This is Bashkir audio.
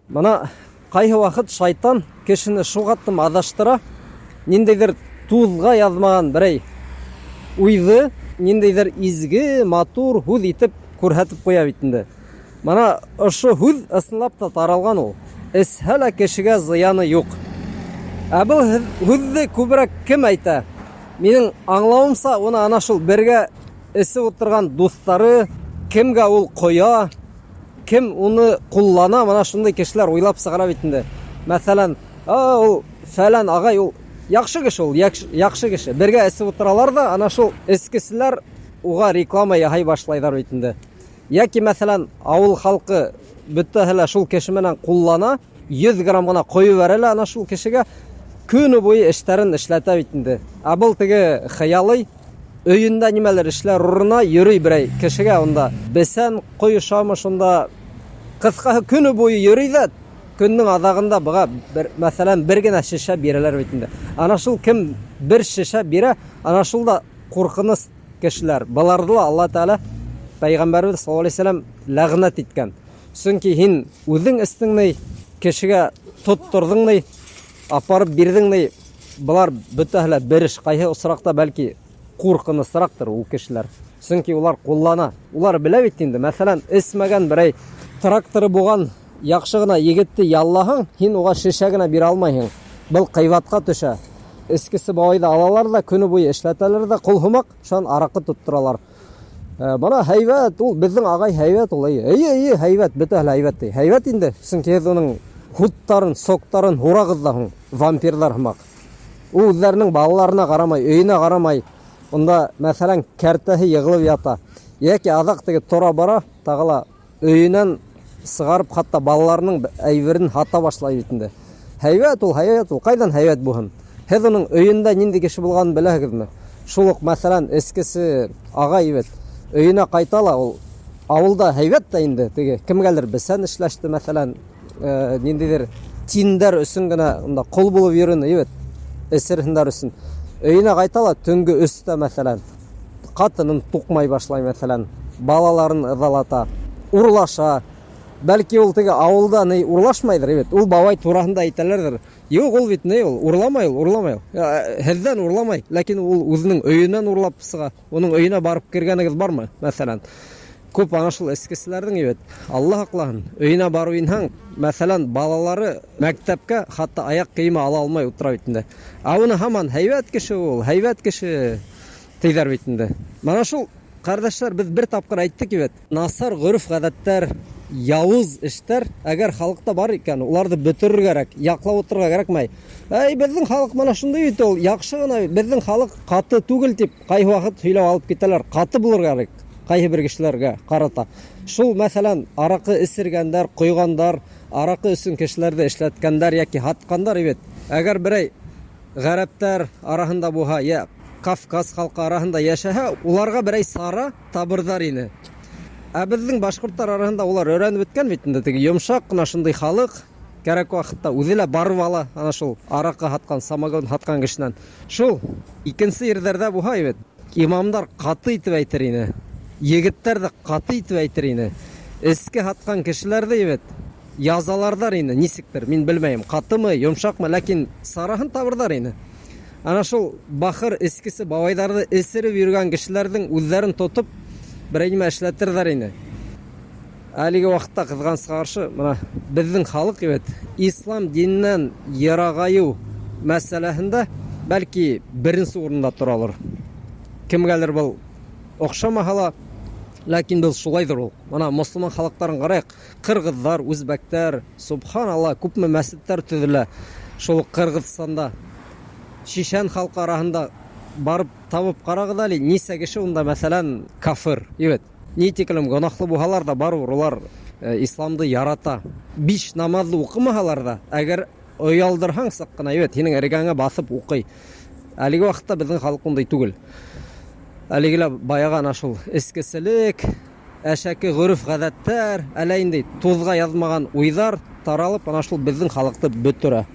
Бына ҡайһы ваҡыт шайтан кешене шуғаттым аҙаштыра, ниндәйҙер туҙға яҙмаған берәй уйҙы ниндәйҙер изге, матур һүҙ итеп күрһәтеп ҡуя бит инде. Бына ошо һүҙ ысынлап та таралған ул. Эсһә лә кешегә зыяны юҡ. Ә был һүҙҙе күберәк кем әйтә? Минең аңлауымса, уны ана шул бергә эсеп ултырған дуҫтары, кемгә ул ҡоя, кем уны ҡуллана, бына шундай кешеләр уйлап сығара бит инде. Мәҫәлән, ул фәлән ағай, ул яҡшы кеше, ул яҡшы кеше. Бергә эсеп ултыралар ҙа, ана шул эскеселәр уға реклама яһай башлайҙар бит инде. Йәки, мәҫәлән, ауыл халҡы бөтәһе лә шул кеше менән ҡуллана, 100 грамм ғына ҡойоп бәрә лә ана шул кешегә, көнө буйы эштәрен эшләтә бит инде. Ә был теге хыялый өйөндә нимәлер эшләр урынына йөрөй берәй кешегә, унда бесән ҡойошамы шунда, ҡыҫҡаһы көнө буйы йөрөй ҙә, көндөң аҙағында быға бер, мәҫәлән, бер генә шешә бирәләр бит инде. Ана шул кем бер шешә бирә, ана шул да ҡурҡыныс кешеләр. Быларҙы ла Алла Тәғәлә, Пәйғәмбәребеҙ саллаллаһу алейһи вәсәләм ләғнәт иткән. Сөнки һин үҙең эстең ни, кешегә тотторҙоң ни, апарып бирҙең ни, былар бөтәһе лә бер эш. Ҡайһы осраҡта бәлки ҡурҡынысыраҡтыр ул кешеләр. Сөнки улар ҡуллана. Улар белә бит инде. Мәҫәлән, эсмәгән берәй тракторы булған яҡшы ғына егетте яллаһаң, һин уға шешә генә бирә алмайһың. Был ҡыйбатҡа төшә. Эскесе бабайҙы алалар ҙа, көнө буйы эшләтәләр ҙә, ҡул һымаҡ, шунан араҡы тотторалар. Бына һәйбәт, ул беҙҙең ағай һәйбәт ул, эйе. Эйе, эйе, һәйбәт, бөтәһе лә һәйбәт ти. Һәйбәт инде, сөнки һеҙ уның һуттарын, соктарын һурағыҙ ҙа һуң, вампирҙар һымаҡ. Ул үҙҙәренең балаларына ҡарамай, өйөнә ҡарамай. Унда, мәҫәлән, кәртәһе йығылып ята. Йәки аҙаҡ теге тора бара, тағы ла өйөнән сығарып, хатта балаларының әйберен һата башлай бит инде. Һәйбәт ул, һәйбәт ул. Ҡайҙан һәйбәт булһын? Һеҙ уның өйөндә ниндәй кеше булғанын беләһегеҙме? Шул уҡ, мәҫәлән, эскесе ағай бит өйөнә ҡайта ла, ул ауылда һәйбәт тә инде, теге кемгәлер бесән эшләште, мәҫәлән, ниндәйҙер тиндәр өсөн генә унда ҡол булып йөрөнө, бит, эсерһендәр өсөн. Өйөнә ҡайта ла төнгө өстә, мәҫәлән, ҡатынын туҡмай башлай, мәҫәлән, балаларын ыҙалата, урлаша. Бәлки ул теге ауылда ни урлашмайҙыр, бит. Ул бабай тураһында әйтәләрҙер. Юҡ, ул бит ни ул, урламай ул, урламай ул. Һеҙҙән урламай, ләкин ул үҙенең өйөнән урлап сыға. Уның өйөнә барып кергәнегеҙ бармы, мәҫәлән? Күп ана шул эскеселәрҙең, бит. Алла һаҡлаһын, өйөнә барып инһәң, мәҫәлән, балалары мәктәпкә хатта аяҡ кейеме ала алмай ултыра бит инде. Ә уны һаман һәйбәт кеше ул, һәйбәт кеше тиҙәр бит инде. Мына шул, ҡәрҙәштәр, беҙ бер тапҡыр әйттек бит. Насар ғөрөф-ғәҙәттәр, яуыз эштәр, әгәр халыҡта бар икән, уларҙы бөтөрөргә кәрәк, яҡлап ултырырға кәрәкмәй. Әй, беҙҙең халыҡ мына шундай бит ул, яҡшы ғына, беҙҙең халыҡ ҡаты түгел тип ҡайһы ваҡыт һөйләп алып китәләр. Ҡаты булырға кәрәк ҡайһы бер кешеләргә ҡарата. Шул, мәҫәлән, араҡы эсергәндәр, ҡойғандар, араҡы өсөн кешеләрҙе эшләткәндәр йәки һатҡандар бит. Әгәр берәй ғәрәптәр араһында булһа, йә Кавказ халҡы араһында йәшәһә, уларға берәй сара табырҙар ине. Ә беҙҙең башҡорттар араһында улар өйрәнеп бөткән бит инде, теге йомшаҡ ҡына шундай халыҡ, кәрәк ваҡытта үҙе лә барып ала ана шул араҡы һатҡан, самогон һатҡан кешенән. Шул икенсе ерҙәрҙә булһа бит, имамдар ҡаты итеп әйтер ине, егеттәр ҙә ҡаты итеп әйтер ине. Эске һатҡан кешеләрҙе бит язаларҙар ине, нисектер, мин белмәйем, ҡатымы, йомшаҡмы, ләкин сараһын табырҙар ине. Ана шул бахыр эскесе бабайҙарҙы эсереп йөрөгән кешеләрҙең үҙҙәрен тотоп берәй нимә эшләтерҙәр ине. Әлеге ваҡытта ҡыҙғанысҡа ҡаршы, бына беҙҙең халыҡ бит ислам диненән йырағайыу мәсьәләһендә бәлки беренсе урында торалыр. Кемгәлер был оҡшамаһа ла, ләкин был шулайҙыр ул. Бына мосолман халыҡтарын ҡарайыҡ, ҡырғыҙҙар, үзбәктәр, субханалла, күпме мәсеттәр төҙөлә шул Ҡырғыҙстанда. Шишән халҡы араһында барып табып ҡарағыҙ әле, нисә кеше унда, мәҫәлән, кафыр, ебет. Ни тиклем гонаһлы булһалар ҙа, барыбер улар исламды ярата. 5 намаҙҙы уҡымаһалар ҙа, әгәр оялдырһаң саҡ ҡына, ебет, һинең эргәңә баҫып уҡый. Әлеге ваҡытта беҙҙең халыҡ ундай түгел. Әлеге лә баяғы ана шул эскеселек, әшәке ғөрөф-ғәҙәттәр, әллә инде туҙға яҙмаған уйҙар таралып, ана шул беҙҙең халыҡты бөтөрә.